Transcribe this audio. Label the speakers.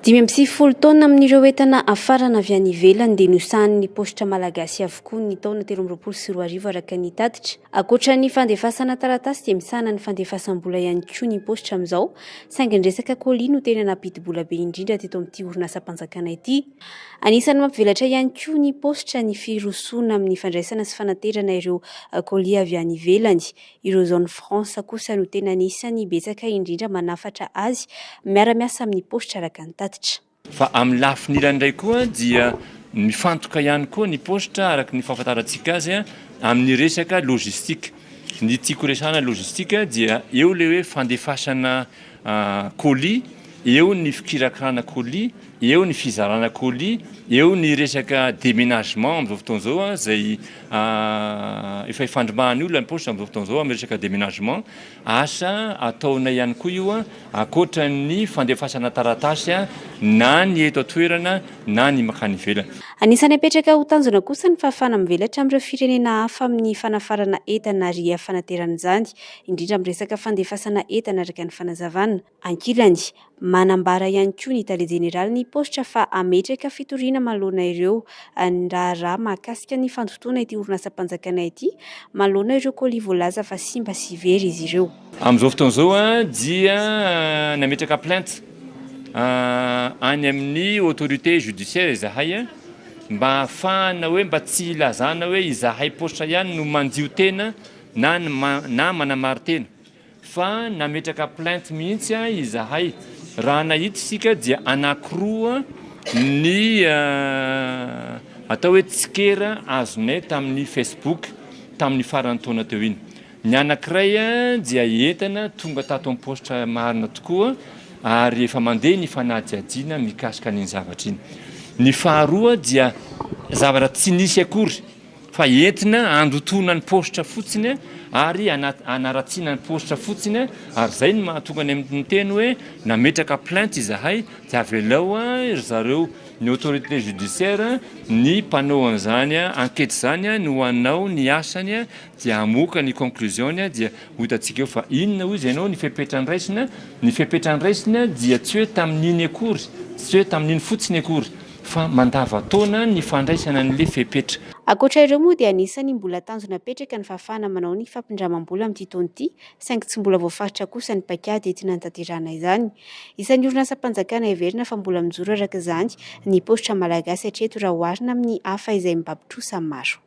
Speaker 1: 95 taonina amin'ireo entana hafarana avy any ivelany dia nosahanin'ny paositra malagasy avokoa ny taona 2023 araka ny tatitra. Ankoatra ny fandefasana taratasy dia misahana ny fandefasam-bola ihany koa ny paositra amin'izao, saingy ny resaka colis no tena nampidi-bola be indrindra teto amin'ity orinasam-panjakana ity. Anisan'ny mampivelatra ihany koa ny paositra ny firosoana amin'ny fandraisana sy fanaterana ireo colis avy any ivelany. Ireo zone France kosa no tena anisan'ny betsaka indrindra manafatra azy miara-miasa amin'ny paositra araka ny tatitra.
Speaker 2: Fa amin'ny lafiny ilany indray koa dia mifantoka ihany koa ny paositra araka ny fahafantarantsika azy amin'ny resaka logistique. Ny tiako resahana logistique dia eo ilay hoe fandefasana colis, eo ny fikirakirana colis, eo ny fizarana colis, eo ny resaka déménagement amin'izao fotoana izao izay efa ifandrombahan'ny olona ny paositra amin'izao fotoana izao amin'ny resaka déménagement. Asa ataonay ihany koa io ankoatra ny fandefasana taratasy na ny eto an-toerana na ny mankany ivelany.
Speaker 1: Anisan'ny apetraka ho tanjona kosa ny fahafahana mivelatra amin'ireo firenena hafa amin'ny fanafarana entana ary fanaterana izany, indrindra amin'ny resaka fandefasana entana araka ny fanazavana. Ankilany, manambara ihany koa ny tale jeneralin'ny paositra fa hametraka fitoriana manoloana ireo ny raharaha mahakasika ny fandotoana ity orinasam-panjakana ity manoloana ireo colis voalaza fa simba sy very izy ireo.
Speaker 2: Amin'izao fotoana izao dia nametraka plainte any amin'ny autorité judiciaire izahay mba hahafahana hoe mba tsy hilazana hoe izahay paositra ihany no mandio tena na na manamari-tena fa nametraka plainte mihitsy izahay. Raha nahita isika dia anankiroa ny atao hoe tsikera azonay tamin'ny Facebook tamin'ny faran'ny taona teo iny. Ny anankiray dia entana tonga tato amin'ny paositra marina tokoa ary efa mandeha ny fanadihadiana mikasika an'iny zavatra iny. Ny faharoa dia zavatra tsy nisy akory fa entina handotoana ny paositra fotsiny ary hanaratsiana ny paositra fotsiny ary izay no mahatonga ny miteny hoe nametraka plainte izahay dia avelao ry zareo ny autorité judiciaire ny mpanao an'izany enquête izany no hanao ny asany dia hamoaka ny conclusion-ny dia ho hitantsika eo fa inona hoy izy ianao ny fepetra niraisina, ny fepetra niraisina dia tsy hoe tamin'iny akory, tsy hoe tamin'iny fotsiny akory fa mandavan-taona ny fandraisana an'ilay fepetra.
Speaker 1: Ankoatra ireo moa dia anisan'ny mbola tanjona apetraka ny fahafahana manao ny fampindramam-bola amin'ity taona ity, saingy tsy mbola voafaritra kosa ny paikady entina hanatanterahana izany. Isan'ny orinasam-panjakana heverina fa mbola mijoro araka izany ny paositra malagasy hatreto raha oharina amin'ny hafa izay mibaby trosa maro.